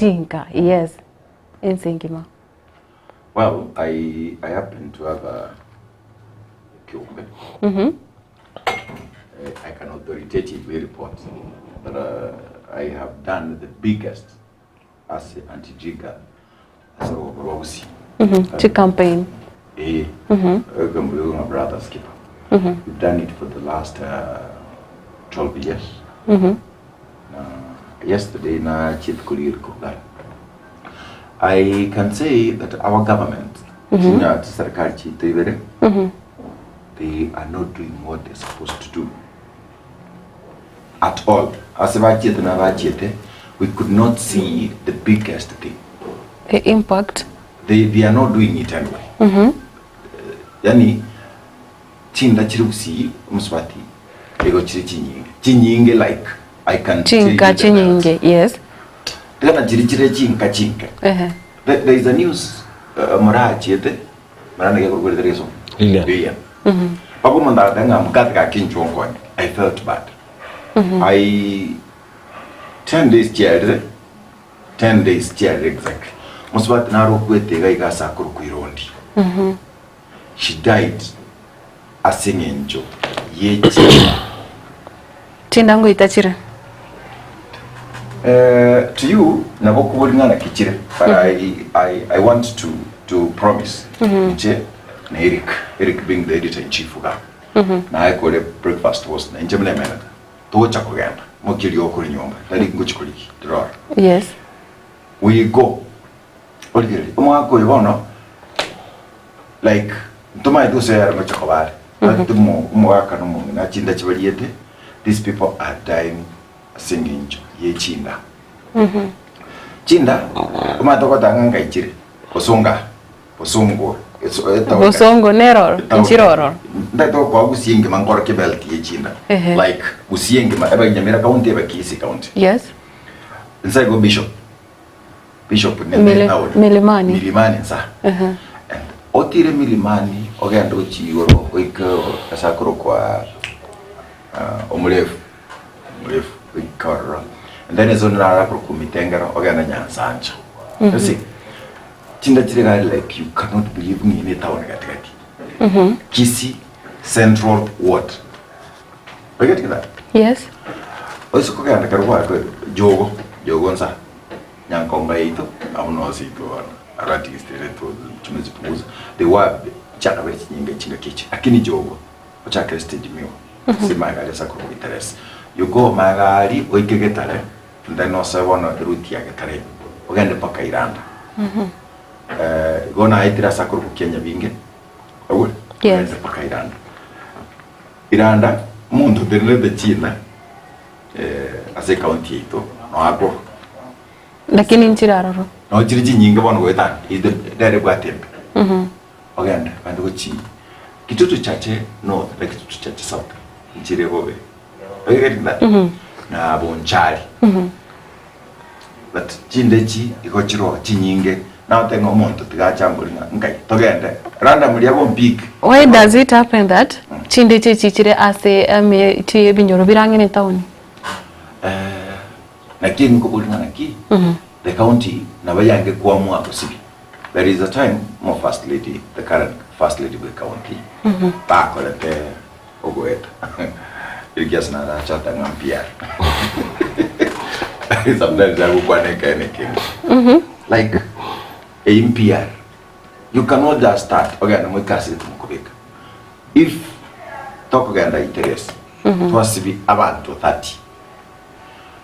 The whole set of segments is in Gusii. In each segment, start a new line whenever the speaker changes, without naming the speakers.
Chinka, yes. Ense engima.
Well, I, I happen to have a kiombe. Eh, I can authoritatively report that uh, I have done the biggest as anti-jigger as Gusii.
Chi campaign.
Eh, mm my brother's keeper. We've done it for the last uh, 12 years. Uh, yesterday na chief Kulir Kogara. I can say that our government, chinya serikali chiito ibere, they are not doing what they're supposed to do at all. Ase bachiete na bachiete, we could not see the biggest thing.
The impact.
They, they are not doing it anyway. Yani chinda chiri gusii omusubati igo chiri chinyinge chinyinge like I can tell you
Chinka
the
chinyinge, yes.
Tigana chiri chire chinka chinke.
Ehe.
There, there is a news uh, morachiete marana gekorokwerete reso
Lilian.
Lilian. Paka omonto agateba ng'a mokate gaki inchuo nkonye. I felt bad. I 10 days chiarire 10 days chiarire exactly. Mosubati naro okwete iga iga ase akorokwa Irondi. She died ase eng'encho ye chinda.
Chinda ngoita chire.
Eh, to you nabo okobori ng'a naki chire but I, I, I want to, to promise inche na Eric, Eric being the editor in chief iga naye kore breakfast host na inche buna emenete togocha kogenda mokia rigo kore nyomba tari ngochi korigi tirora
Yes.
we go origereria omwaka oyo bono like ntomaete gose yare ngocha koba are but omo- omogaka na omong'ina chinda chibariete these people are dying ase eng'encho ye chinda chinda omanyete ogotanga ng'a ngaichire bosonga bosongo eso- etown-
Bosongo neroro,
etown-
enchire ororo.
Ntaete gokoa Gusii engima nkorokia belt ye chinda
Ehe.
like Gusii engima ebe Nyamira county ebe Kisii county
Yes.
Nsa igo bishop bishop ne
Mili-
town
Milimani.
Milimani nsa
Ehe.
and otire Milimani ogende gochia igoro oike ase akorokwa uh, omurefu omurefu oike ororo and then ase onde naro akorokwa Mitengero ogende Nyansancha you see chinda chire gari like you cannot believe ng'a eye ne town gatigati Kisii Central Ward Are you getting that?
Yes.
Oise kogenda kero gwakwe jogo, jogo nsa, nyankonga yaito, abwo noo seito bono, aro at least ere to tumezipunguza. They were chiakabere chinyinge chingaki echi, lakini jogo, ochakere stage miwa, ase magari ase akorokwa Gitares. You go magari oike Getare, and then osoe bono eroute ya Getare, ogende mpaka Iranda. Eh, igo naetire ase akorokwa Kianyabinge, Aigure?
Yes.
Ogende mpaka Iranda. Iranda, omonto otenerete china ase ecounty yaito noakwo.
Lakini nchire aroro.
Noo chire chinyinge bono goetania is the nere ebwate embe. Ogende ogende gochii Kitutu Chache North na Kitutu Chache South nchire bobe. Are you getting that? Na Bonchari. But chinde echi igo chiroo chinyinge nagotebi ng'a omonto tiga ache ambori ng'a nkai togende randomly agompik.
Why does it happen that chinde echi echichire ase eme chi ebinyoro bire ang'e ne etown?
Eh, naki nkobori ng'a naki the county nabo yange koamua gosibi there is a time mo first lady the current first lady bwe county bakorete ogoeta Ricky ase narache ng'a mpiare sometimes agokwana ekeene ekenge like eyi mpiare you cannot just start ogende moike ase gete mokobeka if tokogenda iteresi twasibi abanto 30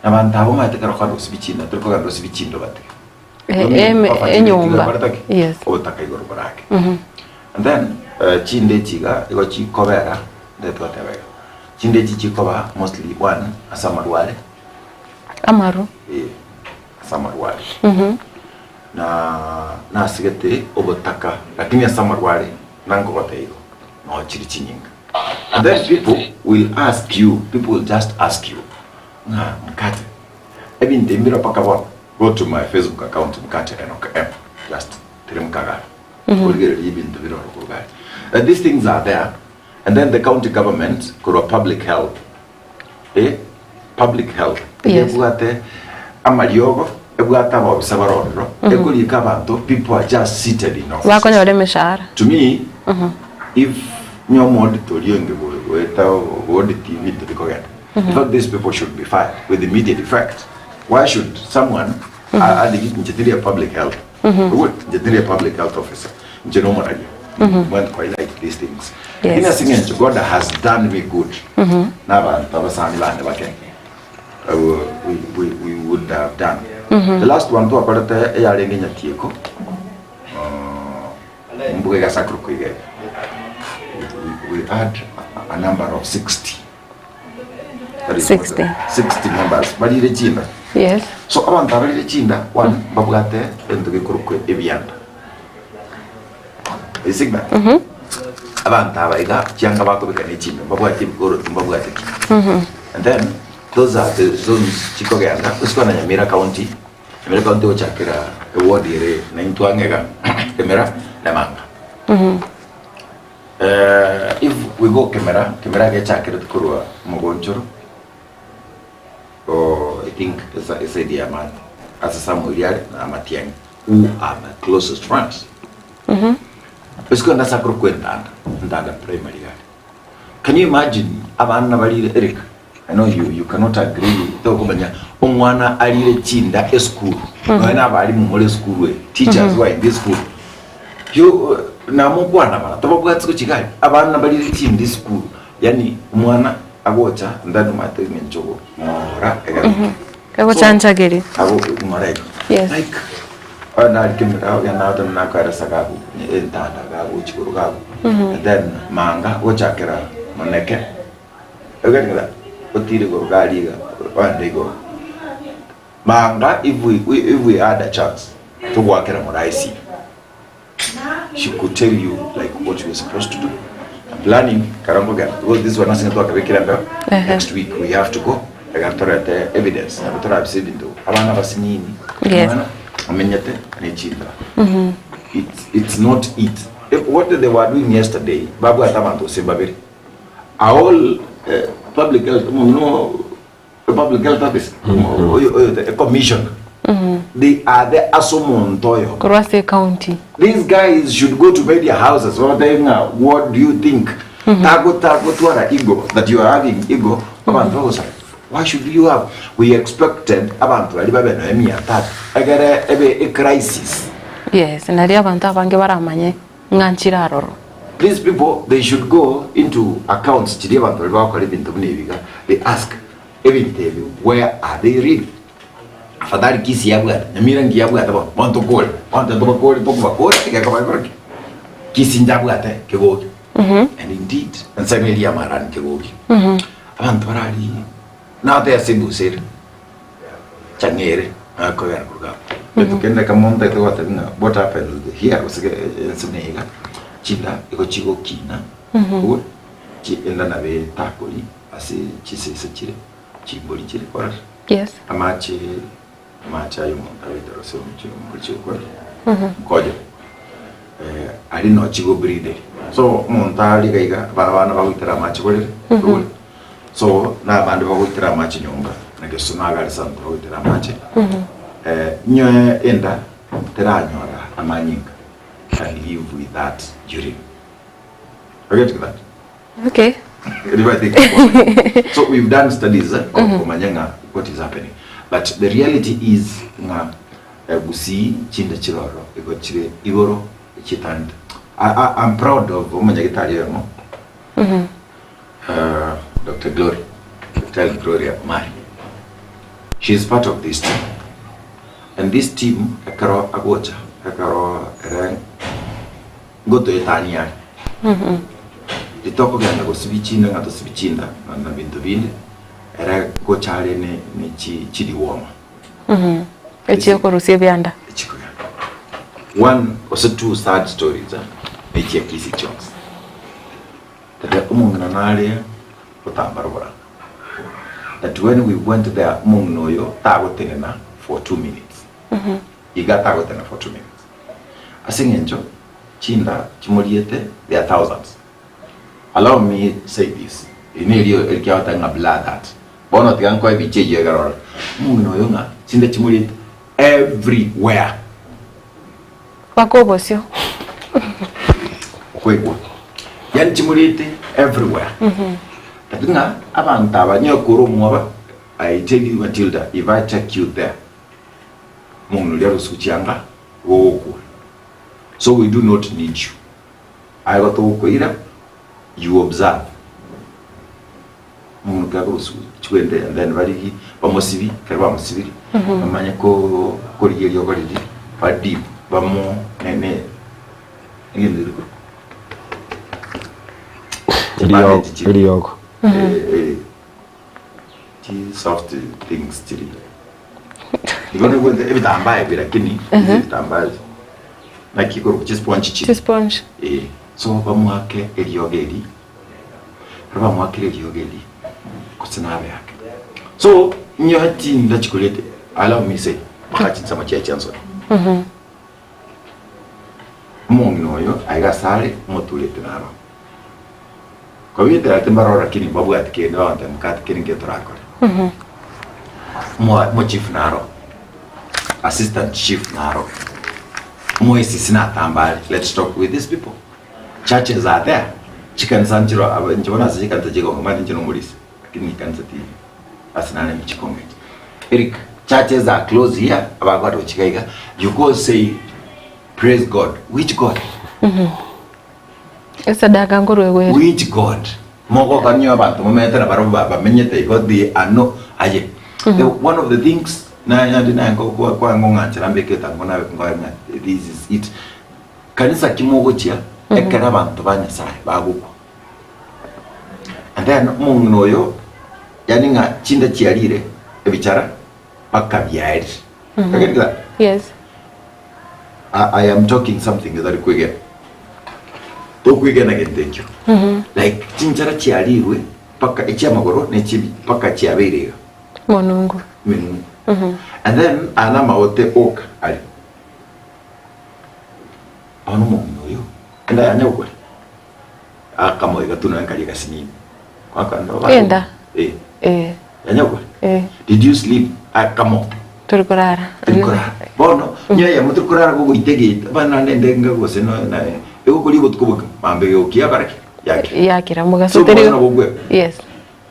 na abanto abo omanyete ekero okogenda gosibi chinda tori kogenda osibi chindo batige
Eh, eme- enyomba. Yes.
obotaka igoro borake and then eh, chinde echi iga igo chikobera nde twateba iga chinde echi chikoba mostly one ase amarware
Amaru.
eh, ase amarware na nasigete obotaka lakini ase amarware nankogoteba igo noo chiri chinyinga and then people will ask you people will just ask you ng'a mkate ebinto ebi mbire mpaka bono Go to my Facebook account Mkate Enock M just teremka igaa origererie ebinto bire oro korwa igaa. That these things are there and then the county government korwa public health eh, public health
Yes.
ebwate amariogo. Ebwate abaofisa bare ororo, ekorika abanto, people are just seated in offices.
Bakonyora emeshahara.
To me, if onye omoaudit oria onge goeta goaudit ebinto bikogenda, in fact these people should be fired with immediate effect. Why should someone adige inche tiri a public health, inche tiri a public health officer, inche nomoraria, want to highlight these things. Lakini ase eng'encho God has done me good, na abanto abasani bane bake, we, we, we would have done. The last one twakorete eyarenge nyatieko uh, mbuga igasakuru koigeka we, we had a, a number of 60 That is
60.
60 members barire chinda
Yes.
so abanto abarire chinda one babwate ebinto bikorokwa ebianda You see that? Abanto aba iga chianga bakobeka ne chimbe mbabwate ebikoroto mbabwate ki. And then those are the zones chikogenda gose na Nyamira County. Nyamira County gochakera eward ere na intwe ang'e iga Kemera na Manga. Eh, if we go Kemera, Kemera gechakerete korwa Mogonchoro oh, I think eside ya Mate ase Samuel are na Matiang'i who are my closest friends. Ase ase akorokwa Entanda, Entanda primary iga are. Can you imagine abana barire Eric, I know you, you cannot agree tokomanya omwana arire chinda esukuru nonya na abarimu more esukuru eye teachers who are in this school you namokwana bara tobabwati gochia iga aria abana barire chinda esukuru yani omwana agocha and then omanyete eng'encho ng'ora egere
Egochanchageria.
Abo ng'ora igo.
Yes.
Like oyo nari kemera oyo nagote nakoeresa gabu entanda gabu chigoro gabu and then manga gochakera moneke you getting that otire igoro gari iga oende igoro manga if we, we if we had a chance togwakera moraisi she could tell you like what you were supposed to do I'm planning karangogera because this one nothing twakabekera mbeo
Ehe.
next week we have to go ega torete evidence nabo torabisa ebinto abana basinyini
Yes.
Omwana amenyete nechindra it's, it's not it If what they were doing yesterday babwate abanto gose babere all eh, public health no public health office oyo oyo the commissioner they are there ase omonto oyo
Korwa ase ecounty.
These guys should go to media houses babatebie ng'a what do you think tago tagotwara ego that you are having ego abanto bagosara why should you have we expected abanto baria babe nonya mia tatu egere ebe e crisis
Yes, nario abanto abange baramanye ng'a nchire aroro.
These people they should go into accounts chiria abanto baria bagokora ebinto buna ebi iga they ask ebinto ebi where are they really Afadhali Kisii yabwate, Nyamira nki yabwate bono, bono tokore, bono tobakore tokobakora egekoba gekore ki? Kisii njabwate kegoki. And indeed, ensemo eria y'amarani kegoki. Abanto bararigie, natoe ase ebusa ere, chang'aa ere, nakogenda korwa abwo. Gento kende ekemo ntagete gobatebia ng'a what happens here gose ensemo eye iga, chinda igo chigokina, chi enda nabo etakori ase chisese chire. Chimbori chire korara.
Yes.
Amache amache aye omonto agoitera ase omochie omochie okore mkojo eh, aria no chigo breed so omonto are iga iga aba abana bagoitera amache borere borere so na abande bagoitera amache nyomba na gesona iga are santo bagoitera amache eh, nyoe enda teranyora amanyinga can live with that urine. Are you getting that?
Okay.
so we've done studies eh, mm -hmm. komanya ng'a what is happening but the reality is ng'a eh, gusii chinde chiroro igo chire igoro chitante I, I, I'm proud of omonyagitari oyomo mm -hmm. uh, Dr. Glory Dr. Gloria Omari she is part of this team and this team ekero agocha ekero ere Ngotoetania are. Titokogenda gosibia chinda ng'a tosibie chinda na na binto binde, ere ngocha are ne ne chi chidiwoma.
Echiokorusia ebianda.
Echikogenda. One gose two sad stories eh, ne chia Kisii chionsi. Tebe omong'ina nare gotambara oboranga. That when we went there omong'ina oyo tagotenena for 2 minutes. Iga tagotenena for 2 minutes. Ase eng'encho chinda chimoriete they are thousands. Allow me say this, eri nerio erikiagoteba ng'a blur that. Bono tiga nkoe ebicha eyio ekero orore. Omong'ina oyo ng'a chinda chimoriete. Everywhere.
Baka obosio.
Okoigwa. Yaani chimurete everywhere. Lakini ng'a abanto aba nyowe kore omwoba, I tell you Matilda, if I take you there, omong'ina oria arusiwe chianga, gogokwa. So we do not need you. Aye igo togokoira, you observe. Omong'ina oria akorusiwa chikwende and then barigi bamosibi, ekero bamosibiri, bamanye ko korigia eriogo riria, ba dip, bamo ne ne egento keria korwa
Eriogo,
chibandage chiria.
eriogo.
Eh, eh, chi soft things chiria. Igo nigwete ebitambaa ebi lakini ebitambaa ebi naki korwa chisponge chiria.
Chisponge.
Eh, so bamoake eriogo eri, ekero bamoakire eriogo eri, gose nabe ake. So, inyoe chinda chikorete, allow me say, mpaka chinsemo chiaye chiansore. Omong'ina oyo aiga asare omotureti naro. Kobietera timbarora lakini mbabwati kende bagontebia mokati keri nkio torakore. Omo omochief naro, assistant chief naro, omoesisi natamba are, let's talk with these people. Churches are there, chikanisa nchiro aba inche bono ase chikanisa chigongo omanyete inche nomorisia, lakini ekanisa ti ase narenge chikongo echi. Eric, churches are close here, abagwate gochika iga, you go say praise God, which God?
Esadaka nkorwa egwere.
Which God? Mogokania abanto momete na barabwo ba- bamenyete igo they are no aye. The, one of the things na yandi naye nko- kwa- kwa ng'ong'anchera mbeke etango nabe ngoe ng'a this is it. Kanisa ki mogochia ekero abanto ba Nyasaye bagokwa. And then omong'ina oyo yani ng'a chinda chiarire ebichara mpaka biarire. You get that?
Yes.
I, I am talking something etari kwegena tokwegena gento ekio like chinchara chiarirwe mpaka echiamagoro ne chibi mpaka chiabeire iga
Monungu.
menungu and then ana amagote oka ari bono omong'ina oyo enda yanya gokora akamoiga tu nonya nkaria gasinini
Enda?
eh
Eh.
yanya gokora
Eh.
did you sleep akamo
Tori korara.
Turi korara. Bono, nyo eyemo turi korara gogoita egeita, bana naende ende enga gose no na egokoria obotuko boka, mambia egokia yakora ki? Yakira.
Yakira mogaso
So
teri.
bono nabo ogwe.
Yes.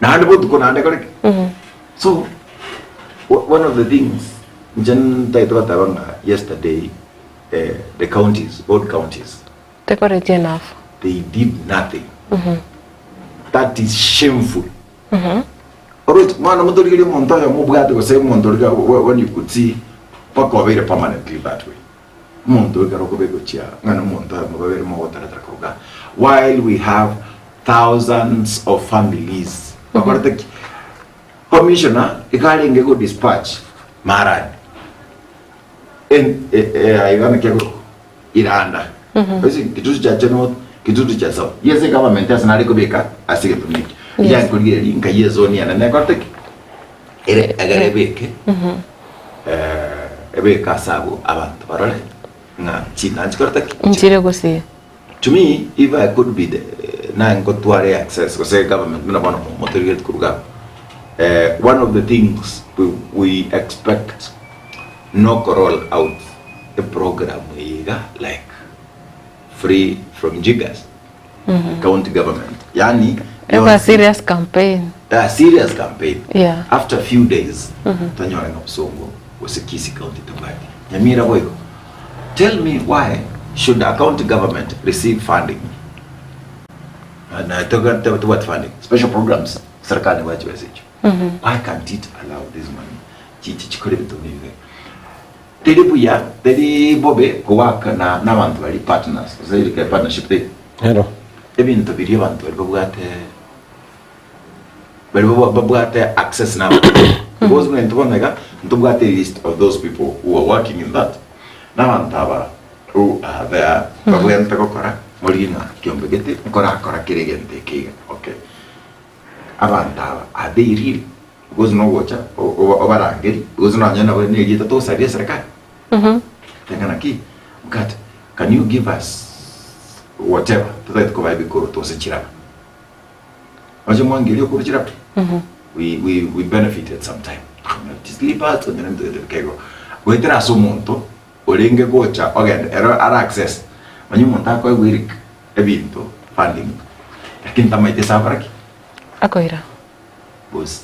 Naende botuko naende ekore ki? So, one of the things inche ntagete goteba ng'a yesterday eh, the counties, both counties,
Tekoreti enough.
they did nothing. That is shameful. Oroche, mwana motorigerie omonto oyomo obwate gose omonto oria when you could see mpaka obeire permanently that way. Omonto oyo ekero okobe gochia ng'a na omonto oyomo babere mogotaratara koruga while we have thousands of families bakorete ki? Commissioner iga arenge go dispatch marani en aiga naki akorokwa Iranda ase kitutu chache north kitutu cha south yes egovernment ase nare kobeka ase egetunu ekio
Yes.
yes. korigereria nka ye zone yane nekorete ki ere egere ebeke eh, ebeke ase abwo abanto barore ng'a chinda nchikorete ki
Nchire gose.
To me if I could be the naye nkotware access gose government buna bono motorigereti koruga abwo eh, one of the things we, we expect noko roll out a program eye iga like free from jiggers county government yaani
Eba
yonsi
serious campaign.
a serious campaign
Yeah.
after few days tonyore ng'a Bosongo gose Kisii county tobwati Nyamira boigo tell me why should a county government receive funding Na- na tobwati funding special programs serikali nebwate chibesa echio why can't it allow this money chiche chikore ebinto buna ebi Teri buya, teri bobe kowaka na nabanto baria partners, gose erike partnership teiyo.
Ero.
Ebinto biria abanto baria babwate baria babwate access na abanto. Because buna intwe bono iga, ntobwate list of those people who are working in that. Na abanto aba who are there babwenerete gokora, morigie ng'a kiombe gete nkorakora kere egento eke iga, okay. Abanto aba are they real? Because nogocha obarangeri, because nonye nabo nerieta togosaria eserekari. Tenga naki, mkate, can you give us whatever totagete kobaa ebikoroto gose chiraba. Oche mwangeria okorwa chiraba. We, we, we benefited sometime. Slippers, tonyora ebinto gete bikego. Goetera ase omonto orenge gocha ogende ere ara access manya omonto akoegwa Eric ebinto funding lakini tamaete ase akora ki?
Akoira.
Boss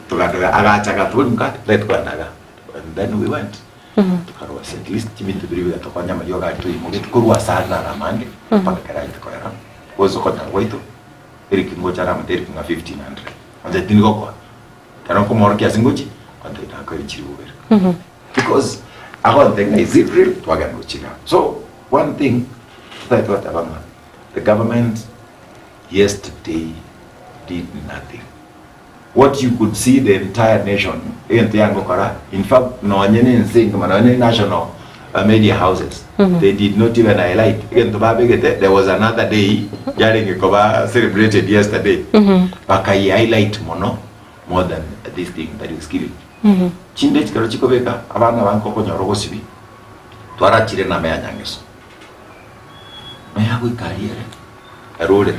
togenda agacha agatobori mokate totagete kogenda igaa and then we went tokarosia at least ebinto biria bigatokonya amariogo aria toimogetie korwa ase are naro amange mpaka ekero aete koera gose okonyora gwaito Eric ngocha are amate Eric ng'a 1500 onche tindi gokoa Ekero nkomoorokia ase ngochia, agontebia nakoire chilifu ibere. Because agontebia ng'a is it real, twagenda gochia igaa. So one thing totagete goteba ng'a the government yesterday did nothing. What you could see the entire nation egento yangokora, in fact nonye na ense engima nonye na national media houses they did not even highlight egento babegete there was another day yarenge koba celebrated yesterday bakai highlight mono more than this thing that is killing chinde chikero chikobeka abana abange okonyora ogosibi twarachire enama ya nyangeso maya goika aria ere ere orera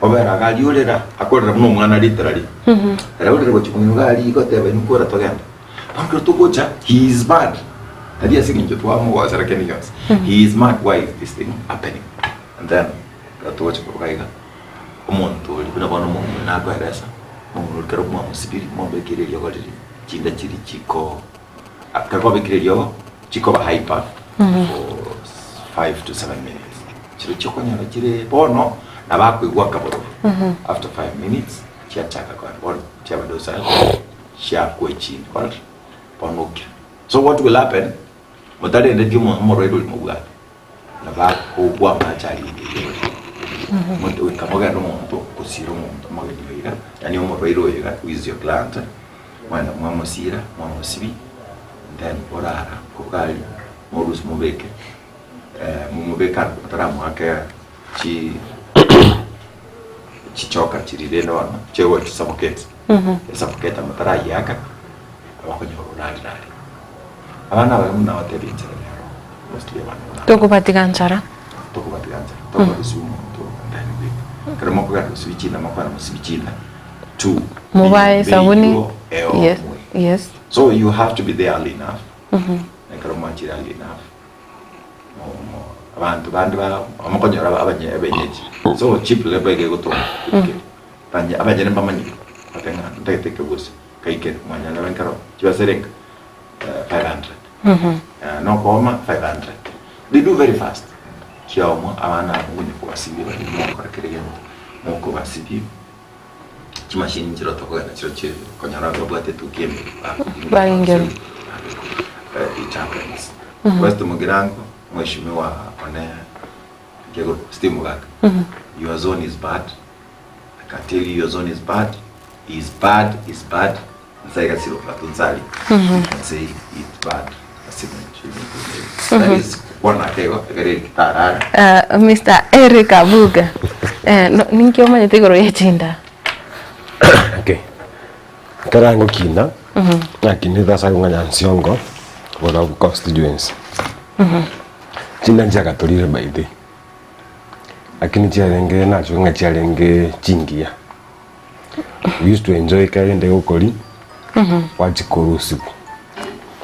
Obere agariorera, akorera buna omwana literally. Ere orera gochia kong'ina iga aria igo oteba inwe kora togende. Bono ekero togocha, he is mad. Tari ase eng'encho twamogosera kende gionsi. He is mad why is this thing happening? And then ekero togocha korwa iga iga, omonto oria buna bono omong'ina nakoeresa, omong'ina oria ekero mwamosibirie, mwamobekeire eriogo riria, chinda chiria chiko ekero kwabekire eriogo, chikoba hyper for 5 to 7 minutes. Chiro chiokonyora chire bono nabo akoigwa akabororo after 5 minutes chiachaka kogenda bono chiaba docile chiakwa echinde bono bono okira. So what will happen motarendeti omo omorwaire oria mobwate nabo akogwa amache aria ime rirorio goika mogende omonto gosira omonto omogeni oyo iga yaani omorwaire oyo iga who is your client mwagenda mwamosira mwamosibia then orara korwa aria morusie mobeke momobeke aro motaramoake chi chichoka chiria rende bono chigochi suffocate esuffocate motarayiaka abakonyora orarire aria. Abana abaria buna nabatebia enchera rero mostly abana buna aba.
Tokobatiga nchara.
Tokobatiga nchara, tokorusia omonto then goika ekero mokogenda gosibi chinda mokogenda mosibi chinda to
Mobae esabuni,
eywo
yes,
eomwe.
yes.
So you have to be there early enough, ekero mwachire early enough Abanto bande bamokonyora abenyeji so cheap labour iga egotoka ekeri abanyene mbamanyire batebe ng'a ntagete ekeguse kaikere mwanyora nkero chibaserenga 500 nokooma 500 they do very fast chiaomwa abana abwo ngonya kobasibia baria mogokora kera egento mokobasibia chimashini nchire tokogenda chiro chie konyora babwate etuki ime
Barengerwe.
It happens. West Mugirango mheshimiwa one Keguru Steve Mugaka your zone is bad I can tell you your zone is bad is bad is bad nsa igasiro plateau nsari you can say it's bad ase eng'encho y'ebinto ebi. That is kwana kego ekere ekitarara
Uh, Mr. Eric Abuga eh, no, ninki omanyete igoro ye chinda
Okay. Ekero ngokina, nakinete ase akong'a Nyansiongo, Borabu constituency. Chinda nchiagatorire by the way, lakini chiarenge nachwo ng'a chiarenge chingiya. We used to enjoy ekero rende gokori, gwachikora usiku.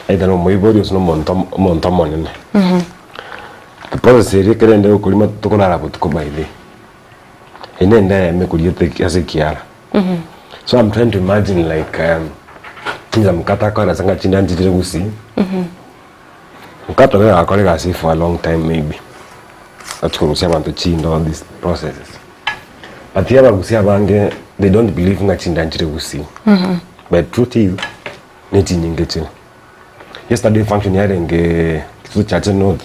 Either na omoibori gose na omonto omonto omonene. The process eria ekero rende gokorima tokorara botuko by the way. Eye nende eyemo ekoriete ase ekiara. So I'm trying to imagine like chinsa mokate akoeresa ng'a chinde nchichire gusii, mokate oyo agakora egasi for a long time maybe, achia korusia abanto chinde all these processes. But abagusii abange they don't believe ng'a chinda nchire gusii, but truth is ne chinyinge chire. Yesterday function yarenge Kitutu Chache North,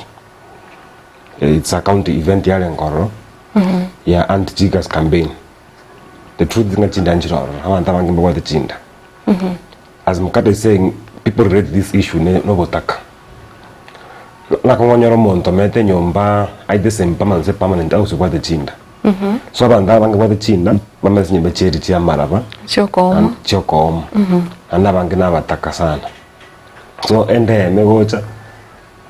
it's a county event yarenge ororo ya anti jiggers campaign. The truth is ng'a chinda nchire ororo, abanto abange mbabwate chinda. As Mukata is saying, people relate this issue ne nobotaka. Nakong'onyora omonto omete enyomba aite semi permanent gose permanent house obwate chinda. So abanto abange babwate chinda, bamanyete chinyomba chiaria chia amaraba,
Chiokooma.
chiokooma. Naende abange na abataka sana. So ende eyemo egocha,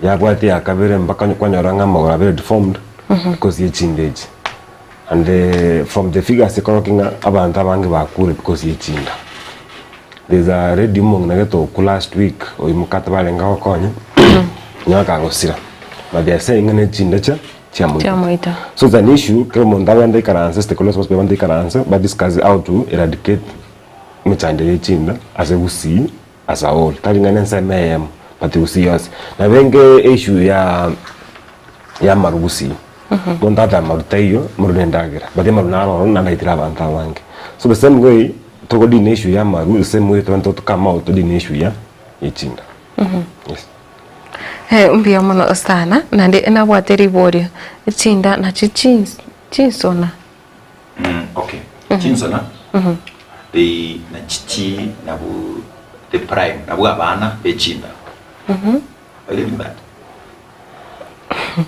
yabwate ya kabere mpaka onye kwanyora ng'a amagoro abere deformed, because ye chinda echi. And from the figures ekorokia ng'a abanto abange bakure because ye chinda. There's a lady omong'ina gete okwo last week oywo mokate barenge gokonya onye akagosira but they are saying ng'a ne chindacha chiamoita.
Chiamoita.
So it's an issue kera omonto agende aikaranse stakeholders bonsi bagende baikaranse ba discuss how to eradicate emechando eye ye chinda ase gusii as a whole tari ng'a nensemo eyemo but gusii yonsi. Nabo enge issue ya ya amaru gusii, omonto ate amaru taiyo, amaru na endagera but amaru naro ororo naende aitire abanto abange. So the same way togo deal na issue ya amaru, the same way tobwenerete to come out to deal na issue ya ya chinda. Yes.
Mbuya mono sana, naende nabwate riborio, chinda nachio chins chinsona.
Okay, chinsona they nachichi nabu the prime nabwo abana be chinda. Are you getting that?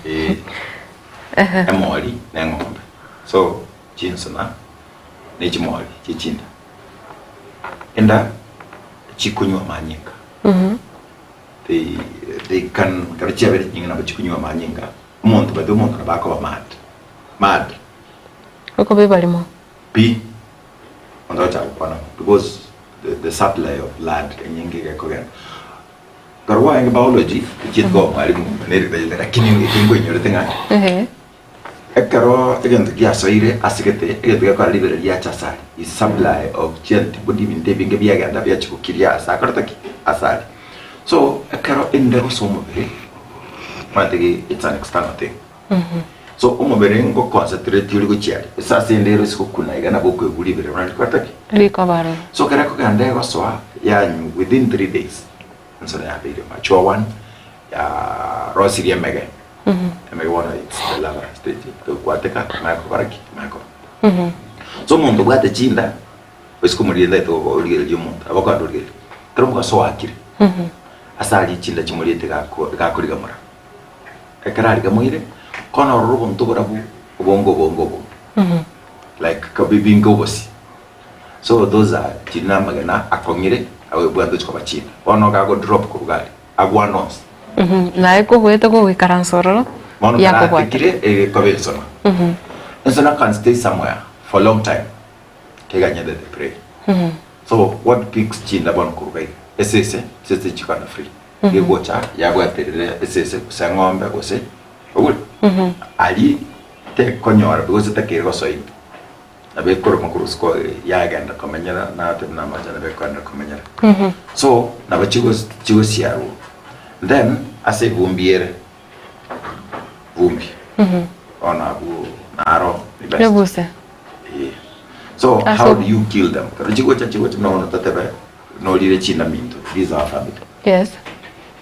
Eh, emori na eng'ombe. So chinsona ne chimori chie chinda. Enda chikonywa amanyinga. They they can ekero chiabere chinyinga nabo chikonywa amanyinga, omonto by the way omonto nabo akoba mad. Mad.
Okoba ebarimo.
Pi, omonto agochaka gokwana because the the supply of blood enyinge iga ekogenda. Ekero kwarenge biology, tichieti koba mwalimu nerigita lakini eki nkoinyorete ng'a
Ehe.
Ekero egento giasoire ase gete, egento gekora ribero riacha asare, is supply of chiantibody ebinto ebinge biagenda biachia gokiria ase akorete ki? Ase aria. So, ekero ende gose omobere, omanyete ki it's an external thing. So omobere ngo concentrate ore gochia aria, ase ase ende ere ase gokuna iga nabo okoigwa ribero buna rikorete ki?
Rikoba aroro.
So ekero ekogenda egosoa yanywa within 3 days, ensemo yabeire mature one, yarosirie emege. Emege bono it's the larva stage, egokwateka emanye kobora ki? Emanye koba. So omonto obwate chinda, oise komorigereria ntaete origereria omonto, nabo okogenda origereria. Ekero omogaso oakire, ase aria chinda chimoriete gako gakorigamora. Ekero arigamoire, kono ororo obonto oborabu obonge obonge obonge, like binge obosie. So those are chiri na amagena akong'ire agoebwate gochia koba chinda. Bono gago drop korwa aria, agwana onsi.
Naye kogoeta kogoikaransa ororo,
Bono
yakobwata.
karatekire egekoba ensona. Ensona can stay somewhere for long time keganyete the prey. So what picks chinda bono korwa iga? Esese, esese chikona free. Gegocha yabwaterera esese gose eng'ombe gose ogure. Aria tekonyora because etakeire gosoa ime. Nabo ekoroma korwa isiko yagenda komenyera nate buna amache nabo ekoenda komenyera. So nabo chigo chigosiarwa. Then ase evumbi ere, vumbi bono abwo naro the best.
Ebuse.
Eh. So
Ase
how do you kill them? Ekero chigocha chigocha buna bono totebe norire chindaminto, this is our family.
Yes.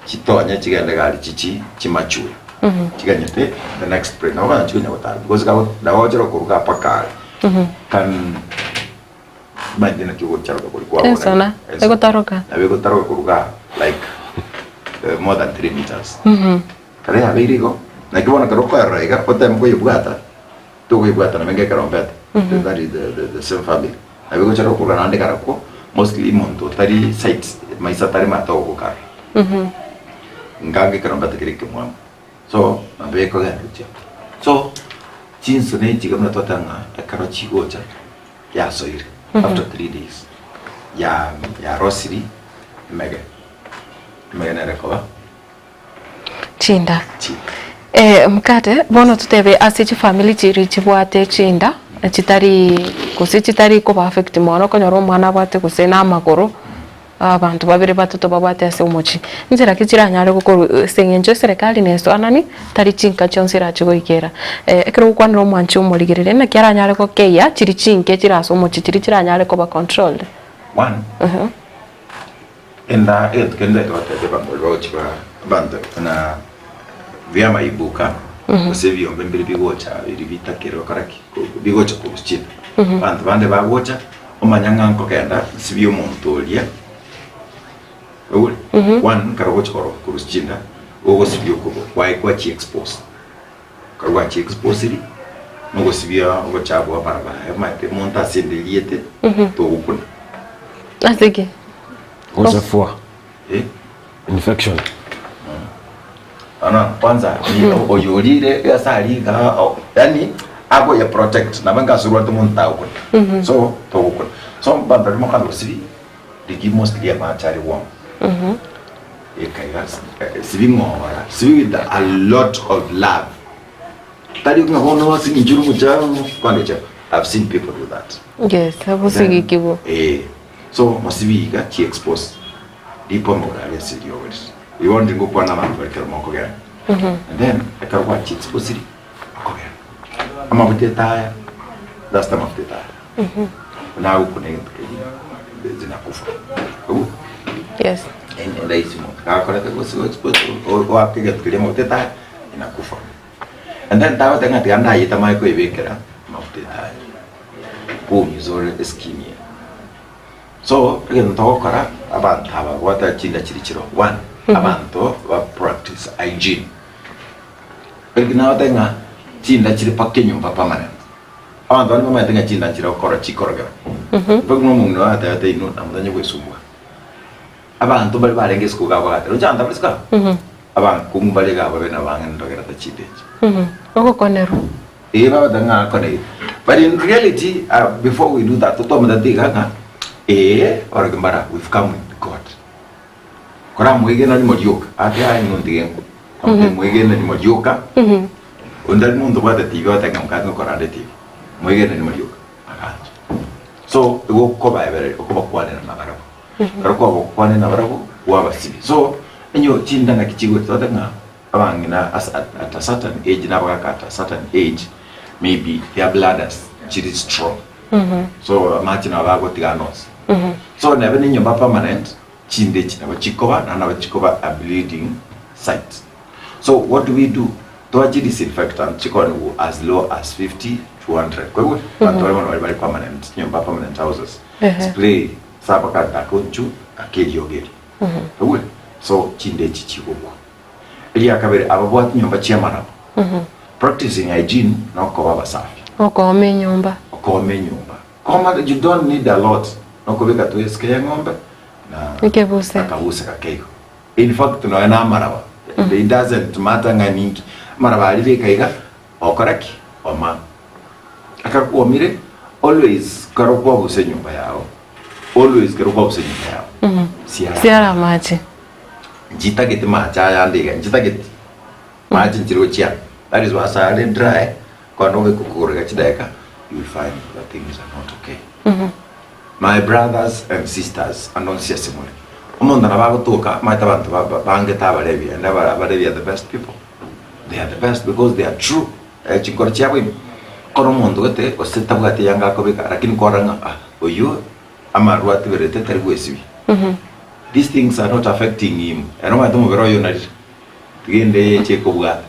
Chitonye chigende gari chichi chimachure chiganyete the next prey nabo bana chikonya gotara because kago nabo gochera koruga mpaka are can imagine naki ogocharoka kori kwabo
Ensona, egotaroka.
nabo egotaroka koruga like eh, more than 3 meters kare yabeire igo naki bono ekero okoerora iga oteme koyebwata tokoyebwata nabo enga ekerombete that is the, the, the same family nabo egocharoka koruga naende karakwo mostly omonto otari sight maiso atari mato ogokara nkange ekerombete kere ekemwamu so nabo ekogenda gochia so chinsoni echi iga buna twateba ng'a ekero chigocha yasoire after 3 days ya yarosiri emege emege nere ekoba
Chinda.
chinda.
Eh, mkate bono totebe ase chifamiri chiri chibwate chinda chitari gose chitari koba affect mono okonyora omwana abwate gose na amagoro abanto babere batato babwate ase omochie. Nchera ki chiranyare gokorwa ase eng'encho eserekari nesoanani tari chinka chionsi erache goikera. Ekero ogokwanera omwanchi omorigereria naki aranyare gokeyia chiri chinke chire ase omochie chiri chiranyare koba controlled.
One, enda egento kende ntaete gotebia abanto baria bagochi ba abanto buna biamaibuka gose ebiombe mbire bigocha ebi bitakere gokora ki? Bigocha korwa chinda. Abanto bande bagocha omanya ng'a nkogenda nsibie omonto oria oigure? One ekero ogocha korwa korwa chinda ogosibia okoboko kwaye kwachi expose. Ekero gwachi exposiri nogosibia obochafu bwa barabara omanyete omonto ase ende eriete togokuna.
Ase ki?
Gochafua,
Eh?
infection.
Bono kwanza oyo orire ase aria iga yaani agoye protect nabo enga ase orwarete omonto tagokuna so togokuna so abanto baria mokogenda gosibia. Rigia mostly amache are warm. Eka iga sibi ng'ora, sibi with a lot of love. Tari ng'a bono ase eng'encho ore omochenu, kwangecha, I've seen people do that.
Yes, obosigikigwa.
Eh, so mosibi iga chi expose ripo amagoro aria ase eriogo rire. Igo bono tingokwana abanto bare ekero mokogenda. And then ekero gwachi exposiri, okogenda. Amafuta etaya, last amafuta etaya. Nagokuna egento keria, zinakufa. Obu?
Yes.
Rahisi monto gakorete gose oake egento keria amafuta etaya, inakufa. And then tagoteba ng'a tiga ndayete amanye koebekera amafuta etaya, koumiza ore eskin eye. So, egento togokora, abanto aba babwate chinda chiria chire one, abanto ba practice hygiene. Eki nagoteba ng'a chinda chire mpaka enyomba permanent. Abanto bande bamanyete ng'a chinda nchire gokora chikorogera. In fact, omong'ina oyo atebete inwe namotanye goesumbua. Abanto mbare barenge isiko iga bagateba, roche abanto abare isiko aba? Abakungu mbare iga babe nabang'ina ndogerete chinda echi.
Ogokonerwa.
Ee bagoteba ng'a akoneire. But in reality, uh, before we do that, totomanyete iga ng'a ee orokia mbara we've come with God. Koramoegena rimo rioka, ake aye inwe ntige nkwe. Moegene rimo rioka, onde tari monto obwate TV ogoteba ng'a mokate ngokorande TV. Moegene rimo rioka, agancha. So, igo okobaebereria, okobakwanera nabarabwo. Ekero kwabakwanire nabarabwo, kwabasibia. So, onye chinda naki chigocha, totebe ng'a abang'ina ase at a certain age na abagaka at a certain age, maybe their bladders chiri strong. So, amache nabo bagotiga ande onsi. So, nebe na enyomba permanent, chinda echi nabo chikoba, naende nabo chikoba a bleeding site. So, what do we do? Twachi disinfectant chikoniwu as low as 50 to 100. Kwaigwa? Abanto bare bono bari bare permanent, chinyomba permanent houses. Spray saba kagaka onchu ake eriogi eri. Kwaigwa? So, chinda echi chigokwa. Eria kabere, ababwati nyomba chi'amaraba. Practicing hygiene nokoba abasafi.
Okooma enyomba.
Okooma enyomba. Kooma you don't need a lot. Nokobeka tu esike y'eng'ombe na
Ekebuse.
akabuse gake igo. In fact nonya na amaraba. It doesn't matter ng'a ninki. Amaraba aria beka iga okora ki? Oma. Ekero kwomire always kero kwabusa enyomba yao always kero kwabusa enyomba yao siara
Siara amache.
nchitageti mache aya ande iga nchitageti mache nchire gochia that is why ase are dry kogenda obeke okogoro iga chidakika you will find that things are not okay my brothers and sisters ande onsi ase more omonto nabo agotoka omanyete abanto ba- ba- bangete abarebi and aba- abarebi are the best people they are the best because they are true eh, chinkoro chiabo ime kore omonto gete gose tabwati eyanga akobeka lakini kwarora ng'a ah oyio amarwa atiberete tari gwesibia These things are not affecting him. Ere omanyete omobere oye onarire. Tiga ende eye eche ekobwata.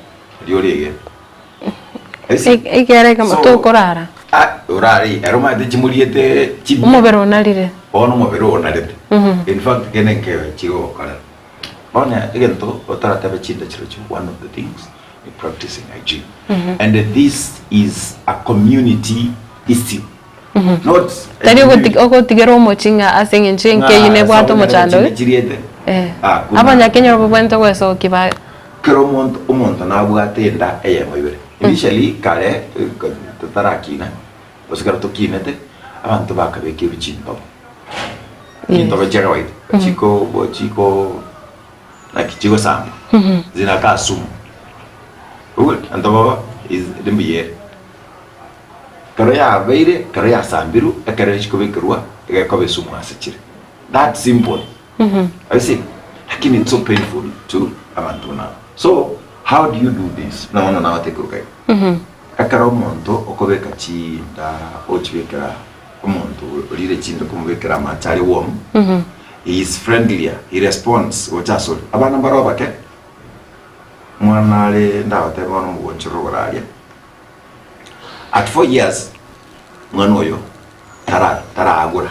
Riria oregene. Esi-
Ekiagera ekemo
So-
tokorara.
Ah, orare ere omanyete chimoriete chimia.
Omobere onarire.
Bono omobere onarete. In fact kende nkebe chigogokorera. Bono egento otaratebe chinda chirochio one of the things ni practicing hygiene. And this is a community issue. Not
Tari ogoti- ogotigera omochie ng'a ase eng'encho enke eyio nebwate omochando
Ng'a chiriete.
Eh.
Ah, kuna-
Abanyakenyoro babwenerete goesokia ba
Kera omonto omonto nabwate enda eyemo ibere. Initially kare eh, ka- totarakina gose kero tokinete abanto bakabekerwa chintobo. Chintobo chia kawaida chiko bo chiko naki chigosambwa zinakaa sumu. Good entobo is mbuya ere. Ekero yabeire, ekero yasambirwe, ekero chikobekerwa, egekoba esumu ase chire. That simple. You see? Lakini it's so painful to abanto buna aba. So, how do you do this? Buna bono nagotekerwa iga. Ekero omonto okobeka chinda ochibekera omonto orire chinda okomobekera amache are warm, he is friendlier, he responds gocha asore. Abana mbare obake, omwana are ndagotebe bono omogonchororo igoro aria, At 4 years mwana oyo tara taragura.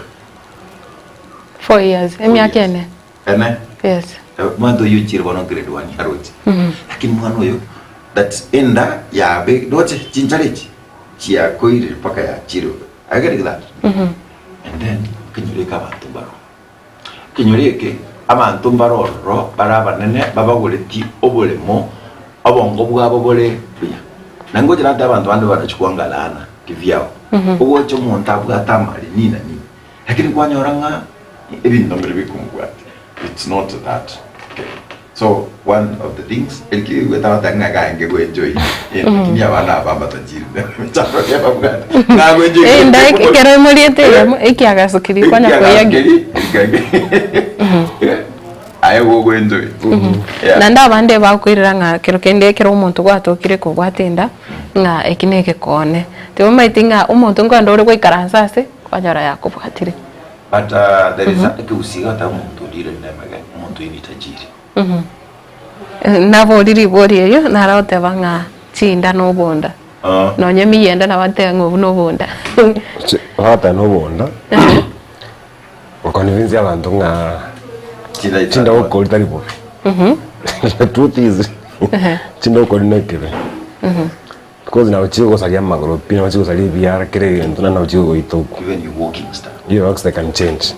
4 years, emiaka ene.
Ene?
Yes.
Mwana oyo ochire bono grade 1 aroche. Lakini mwana oyo that enda yabe roche chinchara echi chiakoirire mpaka yachire. Are you getting that? And then ekenyoro eke abanto mbaro. Ekenyoro eke abanto mbare ororo bare abanene babagoreti oboremo obongo bwabo bore buya. Na ngocha natebe abanto bande barachi kwanga laana kivyao. Ogocha omonto abwate amari nini na nini. Lakini kwanyora ng'a. Ebinto mbire bikomobwatia. It's not that okay. So one of the things eki gwetagoteba ng'a gaenge gwenjoy lakini abana aba mbatachiri emechando eria babwate ng'a gwenjoy
Eh, nda ekero emoriete eyemo ekiagaso keria kwanya koyagia.
Aye gogwenjoy. Yeah.
Naende abande bakoirera ng'a kero kende ekero omonto gwatokire kobwata enda, ng'a eki na egekone. Tibamaeti ng'a omonto nkoenda ore goikaransa ase, kwanyora yakobwatire.
But there is a ekegusii goteba omonto orire nemege, omonto oyio ni tajiri.
Nabori ribori erio, naro goteba ng'a chinda na obonda. Nonya emiyio ende nabo ateba ng'a obwo na obonda.
Bagoteba na obonda, goconvince abanto ng'a chinda gokori tari bobe. The truth is, chinda gokori nekebe. Because nabo chigosaria amagoro pi, nabo chigosaria ebiara kera egento naende nabo chigogoita okwo.
Even your walking style.
Your works they can change.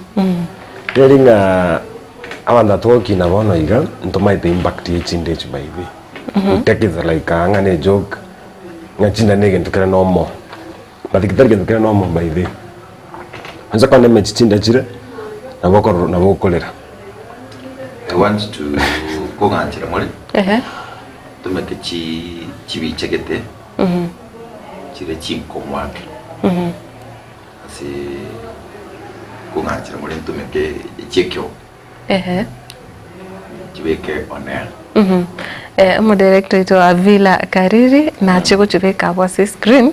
Riari ng'a abanto aba togokina bono iga, ntomaete impact ye chinda echi by the way. We take it like ng'a ne ejoke, ng'a chinda ne egento kere normal. But getari gento kere normal by the way. Onye kore emechi chinda chire, nabo okorora nabo okorera.
I want to kong'anchera more.
Ehe.
Tomeke chi chibicha gete chire chinkong'u ake ase kong'anchera more ntomeke echiekio
Ehe.
chibeke on air.
Eh, omodirector oito Avila Kariri nache gochibeka abwo ase screen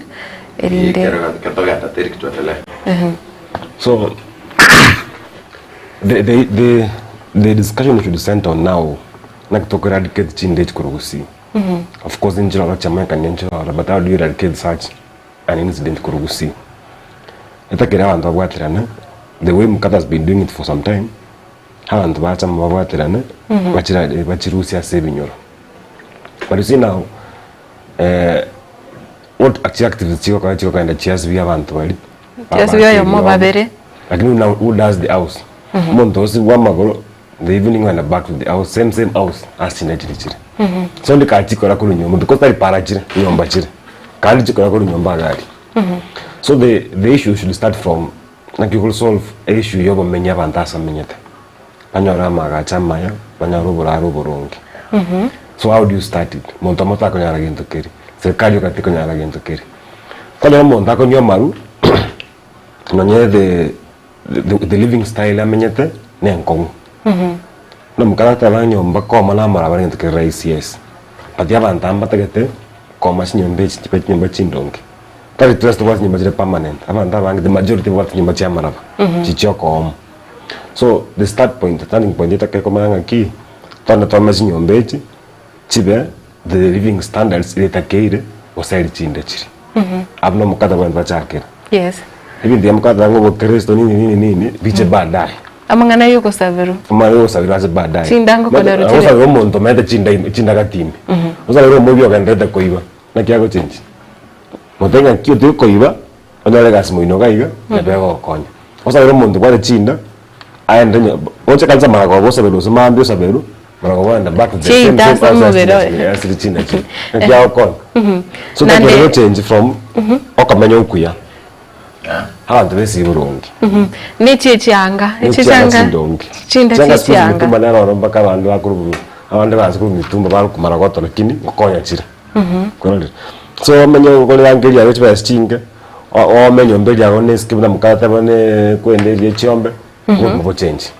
erinde
Ekero ketogenda teri tuendelee.
So the, the, the, the discussion should center on now Naki toko eradicate chinda echi korwa gusii. Of course nchiroro chiamanyekania nchiroro but how do you eradicate such an incident korwa gusii? Etakeri abanto babwaterane the way Mukata has been doing it for some time, abanto bacha amo babwaterane bachira bachirusie ase ebinyoro. But you see now what chi activists chigokora chigokenda chiasibia abanto baria
Chiasibia oyomo babere.
Lakini now who does the house? Omonto osibwa amagoro The evening went back to the house, same same house ase chinde chiri chire. So ndikachikora korwa nyomba because tari para chire, nyomba chire. Kandi chikora korwa nyomba iga aria. So the the issue should start from naki okori solve issue ya obomenyi abanto ase bamenyete. Banyore amagacho amaya, banyore oboraro oboronge. So how do you start it? Monto omo takonyara gento keria, serikali yoka tekonyara gento keria. Kwanyora omonto akonywa amaru, nonye the The living style amenyete nenkong'u. Buna mokare ateba nyomba koma na amaraba negento kere rahisi yes. But abanto aba mbatagete koma chinyomba echi chibe chinyomba chindonge. Tari twesi tobwate chinyomba chire permanent, abanto abange the majority babwate chinyomba chia amaraba, chichia chiokooma. So the start point, starting point etake komanya ng'aki, togende twame chinyomba echi, chibe the living standards ere etakeire gose eri chinde chire. Abwo na omokate bwanto bachakera.
Yes.
Ebinto bia mokate ng'a obokristo nini nini nini biche baadaye.
Amang'ana ya ogosaberwa.
Amang'ana ya ogosaberwa ase baadaye.
Chinda ngokonerwa chire.
Ogosabera omonto omanyete chinda ime chinda gati ime. Osabere omoibi ogendererete koiba, naki agochengi? Mote ng'aki otige koiba, onyore egasi moino iga iga, nabo egogokonya. Osabere omonto obwate chinda, aende onye oche kanisa maragoba osaberwe gose mambia osaberwe, maragoba ogenda back to the same
Chiita
same
ase
house ase
omobere
chinda
oye.
chire ase chinda chire. Naki agokonya. So
Naende-
takere gochengi from okomenya okuya, abanto besibe boronge.
Nechi echianga, echi
Chianga
chianga,
chindonge.
chinda
Chianga
chie
siku hizi
chianga.
mitumba nero oro mpaka abande bakorwa abande baansa korwa mitumba barokwa maragoto lakini ngokonya chire. Kwarorire? So omenye okore rangi riago chibesa chinke, o- oome enyomba eria yago na esike buna mokate bune kwenda eria chiombe, obogima bochengi.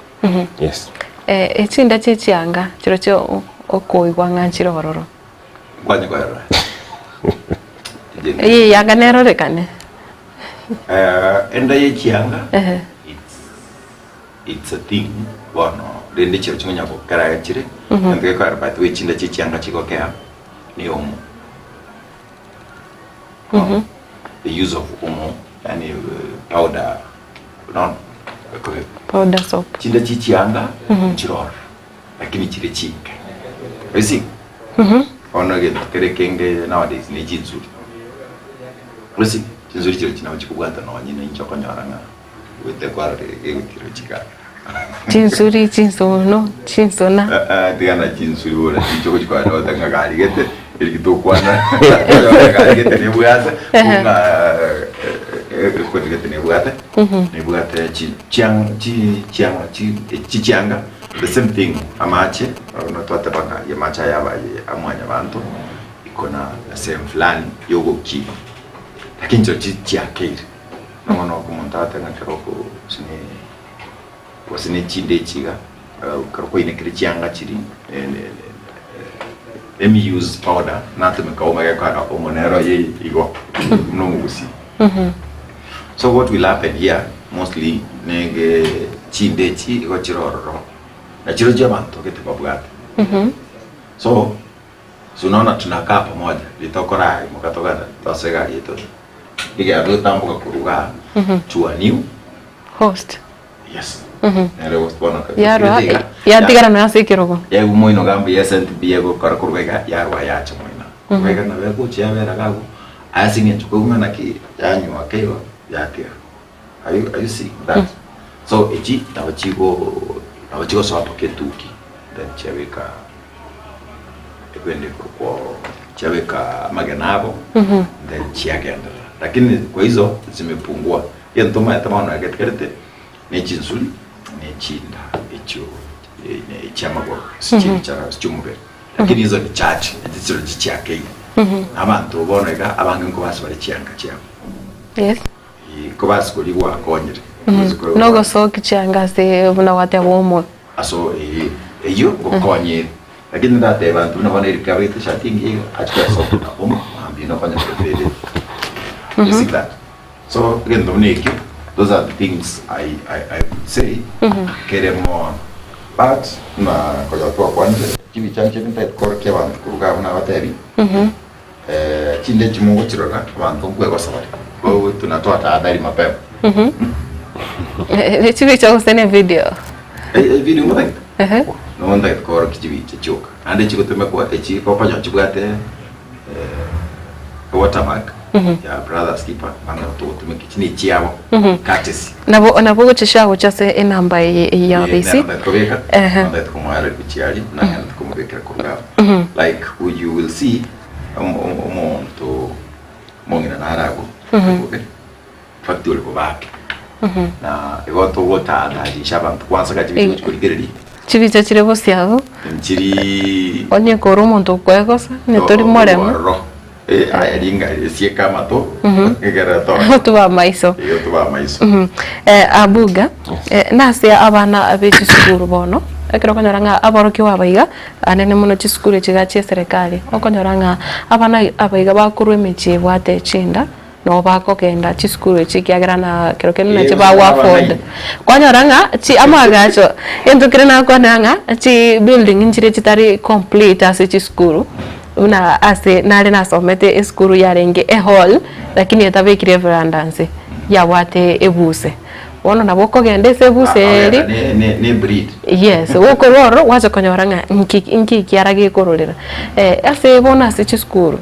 Yes.
Echinda chie chianga chirochio o- okoigwa ng'a nchire ororo.
Nkwanye koerora.
Eye yanga nerorekane.
Enda ye chianga
Ehe.
it's it's a thing bono rende chiro chikonya gokera chire egento gekoera by the way chinda chie chianga chigokea ni omo the use of omo yaani powder no
Powder soap.
chinda chie chianga nchiroro lakini chire chinke you see bono egento kere kenge nowadays ne chinsuri you see chinsuri chirochio nabo chikobwata nonye na inche okonyora ng'a goeta kwarora egotira chikara
Chinsuri, chinsono, chinsona.
Tiga na chinsuri bono chinche ogochikora nota ng'a gari gete eri tokwana gari gete nebwate ng'a. Equity gete nebwate, nebwate chi chiang chi chianga chi chichianga, the same thing amache, buna twateba ng'a aria amache aya abaye a mwanyabanto, iko na sehemu fulani ya ogokina. Lakini inche chi chiakeire, na bono omonto agote ng'a ekero oko gose ne gose ne chinde echi iga, ekero kwainekire chianga chiria let me use powder natumeka omo egekora omo nero oye igo buna omogusii. So what will happen here mostly nege chinde echi igo chire ororo na chirochio abanto gete babwate. So si unaona tunakaa pamoja ritokora imoka togenda tose egari yaito rigera togotamboka korwa igaa to a new
Host.
Yes. Nere gose bono ka-
Yarwa
iga,
yatigara nonya ase ekerogo.
Yaigwa moino iga mbuya esenti mbuya egokora korwa iga yarwa yacha moino. Korwa iga nabo egochia yabera iga abwo, ase eng'encho koigwa ng'a naki yanywa ake igo yatiga. Are you, are you seeing that? So echi nabo chigo nabo chigosoa mpaka etuki then chiabeka ekwende korokwa chiabeka amagena abo then chiagenderera. Lakini kwa hizo zimepungua. Egento omanyete bono egetigarete ne chinsuri ne chinda echio chiamagoro ase chibichara ase chiomobere lakini hizo ni chache echi chirochio chiakeire. Abanto bono iga abange nkobasi bare chianga chiabo.
Yes.
Nkobasi koria gwakonyire.
Nogosokia chianga ase buna gwateba omoyo.
Aso ee eyio ngokonyere lakini ndatebe abanto buna bono Eric abegete eshati engiya iga achie koesokia na omo mambia nokonya kobere. You see that? So egento buna ekio, those are the things I, I, I would say kere mono. But buna konya twakwanire, chibicha nchire ntagete korokia abanto korwa iga abwo nabatebi, chinde echi mogochirora abanto nkwegosa bare, ko tunatoa tahadhari mapema.
Ne chibicha gose ne video?
Evideo motagete?
Ehe.
Nogo ntagete korokia chibicha chioka, naende chigotumekwa echi gokonya chibwate watermark ya brothers keeper mani nabo togotumeka echi ne chiabo courtesy.
Nabo nabo ogochesha gocha ase enamba eye eye ya ofisi.
Nero ntagete kobeka
Ehe.
ntagete komoereria gochia aria nagende komobekera korwa abwo like you will see omo- omo- omonto omong'ina nare abwo obobe in fact ore bobe ake na igo togotahadharisha abanto kwansa gaki
Eh.
korigereria
Chibicha chire bosio abwo.
Nchiri.
Onye kore omonto okwegosa, onye tori moremu.
Ororo. Eh, aya ringa esieka amato, egere to.
Otuba amaiso.
Igo tuba amaiso.
Eh, Abuga, eh, nase abana be chisukuru bono, ekero okonyora ng'a aborokigwa aba iga, anene mono chisukuru echi iga chia eserekari, okonyora ng'a abana aba iga bakorwa emechie ebwate chinda, Nabo bakogenda chisukuru echi ekiagera na kero kende nache bago afford. Kwanyora ng'a chi amaagacho egento kere nakwanera ng'a chi building nchire chitari complete ase chisukuru, buna ase nare nasomete esukuru yarenge ehall lakini etabekire everanda nse, yabwate ebuse. Bono nabo okogenda ase ebuse eria.
Ne breed.
Yes, gokorwa ororo gwacha konyora ng'a nki nki kiara gekororera. Ase bono ase chisukuru.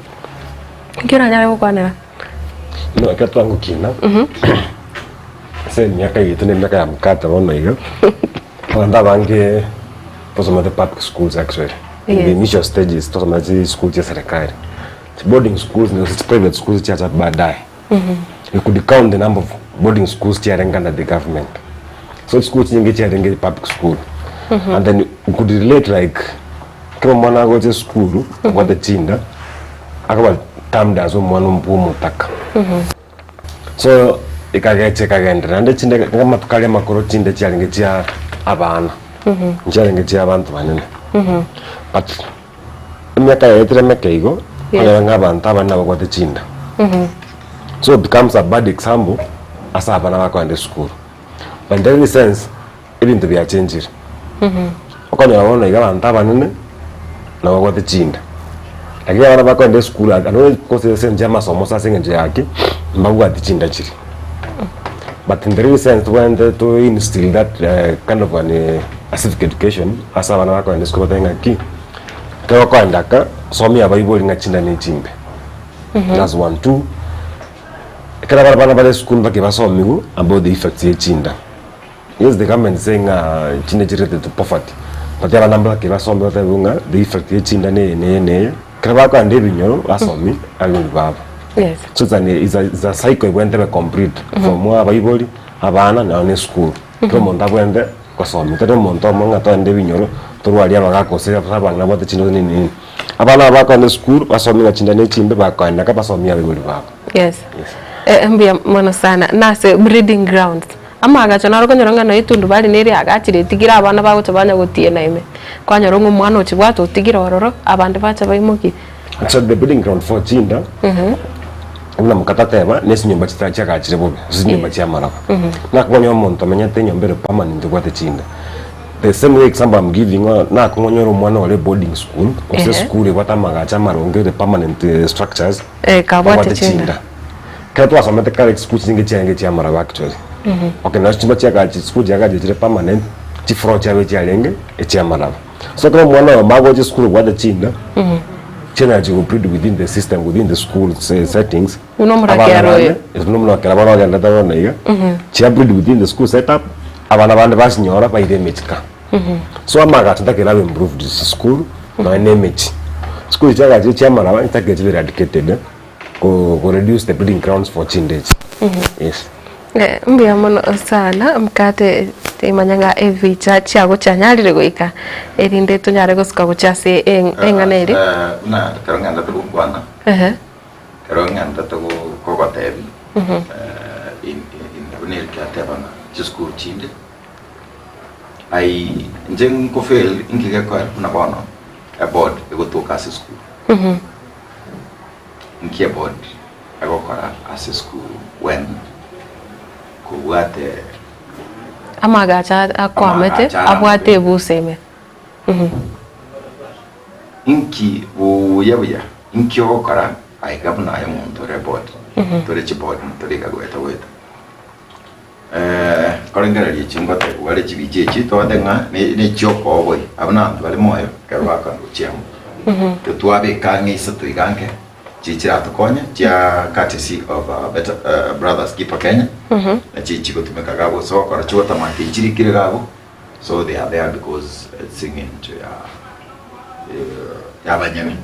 Inki oranyare gokwanera?
Buna ekero twagokina, ase emiaka yaito na emiaka ya mokate bono iga, abanto abange twasomete public schools actually. In the
Yes.
initial stages twasomete chischool chia serikali. Chiboarding schools na gose chiprivate schools chiacha baadaye. You could count the number of boarding schools chiarenge under the government. So chischool chinyinge chiarenge public school. And then you could relate like ekero omwana agocha esukuru abwate chinda, akaba termed as omwana bwa omotaka. So ekagecha ekagenderera naende chinde nigo amatuko aria amakoro chinde chiarenge chia abana, nchiarenge chia abanto banene. But emiaka yaetire emeke igo,
Yes.
okonyora ng'a abanto abanene nababwate chinda. So it becomes a bad example ase abana bakogenda esukuru. But in the real sense, ebinto biachenchire. Okonyora bono iga abanto abanene nabo babwate chinda. Lakini abana bakogenda esukuru ake ande gose ase enchera y'amasomo ase eng'encho ya ki, mbabwati chinda chiria. But in the real sense tobwenerete to instill that kind of an a civic education ase abana bakogenda esukuru batebe ng'aki, ekero okogenda aka, somia abaibori ng'a chinda ne chimbe. That's one. Two, ekero abana bana bare esukuru mpaka basomiwe about the effects ya chinda. Yes the government is saying ng'a chinda chiri related to poverty, but abana mbake basome batebiwe ng'a the effect ya chinda neye neye neye, ekero bakoenda ebinyoro basomi abaibori babo.
Yes.
So it's an it's a it's a cycle ebwenerete ebe complete from abaibori, abana nonye na esukuru. Kera omonto abwenerete gosomia, tari omonto omo ng'a toende ebinyoro torwarie abagaka gose abang'ina babwate chindoto nini nini. Abana aba bakoenda esukuru basomie ng'a chinda ne chimbe bakoenda nka basomie abaibori babo.
Yes.
Yes.
Eh, mbuya mono sana. Nase breeding grounds, amaagacho naro okonyora ng'a nonya etundubari nere agachire etigire abana bagocha banya gotiena ime. Kwanyora ng'a omwana ochibwate otigire ororo, abande bacha baimokie.
Actually the breeding ground for chinda buna mokatateba ne chinyomba chita chiagachire bobe ase chinyomba
Yes.
chia amaraba. Nakong'onye omonto omenyete enyomba ere permanent obwate chinda. The same way example I'm giving ng'a nakong'onye ore omwana ore boarding school gose
Ehe.
esukuru ebwate amagacho amaronge ere permanent eh, structures
Eh, kabwate
obwate
chinda.
chinda. Ekero twasomete kare chisukuru chinyinge chiarenge chia amaraba actually. Okay nonye chinyomba chiagachi chisukuru chiagachire chire permanent, chifloor chiabo echiarenge echia amaraba. So ekero omwana oyomo agocha esukuru obwate chinda, chianyara chigobreed within the system, within the school se- settings.
Buna
Abana
omorakera oyo.
bande, yes, buna omorakera bono ogenderete bono iga, chiabreed within the school setup, abana bande basinyora baire emechie ka. So amagacho ntakere abe improved chisukuru, nonya na emechie. Chisukuru chiagachire chia amaraba ntakere chibe eradicated, ko ko reduce the breeding grounds for chinda echi. Yes.
Eh, mbuya mono sana mokate timanya ng'a ebicha chiago chianyarire goika erinde tonyare gosuka gochia ase eng- eng'ana eria.
Eh, buna ekero ng'endete gokwana,
Ehe.
ekero ng'endete go- kogotebi, eh, in- in- buna Eric ateba ng'a chisukuru chinde, ai inche nko fail inki gekoera buna bono eboard egotoka ase esukuru. Inki eboard egokora ase esukuru when kobwate
Amagacho akwamete
Amagacho are
abwate
amabe.
ebusa ime.
Inki buya buya inki ogokora aiga buna aye omonto ore eboard tore chiboard tore iga goeta goeta korengereria echi ngotebiwa are chibicha echi tote ng'a ne ne chiokooboi abwo na abanto bare moyo ekero bakogenda gochia amo. Totwabeka ang'e isato iga nke chiri chiratokonye chia courtesy of better brothers keeper Kenya nachi chigotumeka iga gose gokora chigotamaka echi chirikire iga abwo so they are there because ase eng'encho ya ya abanyene.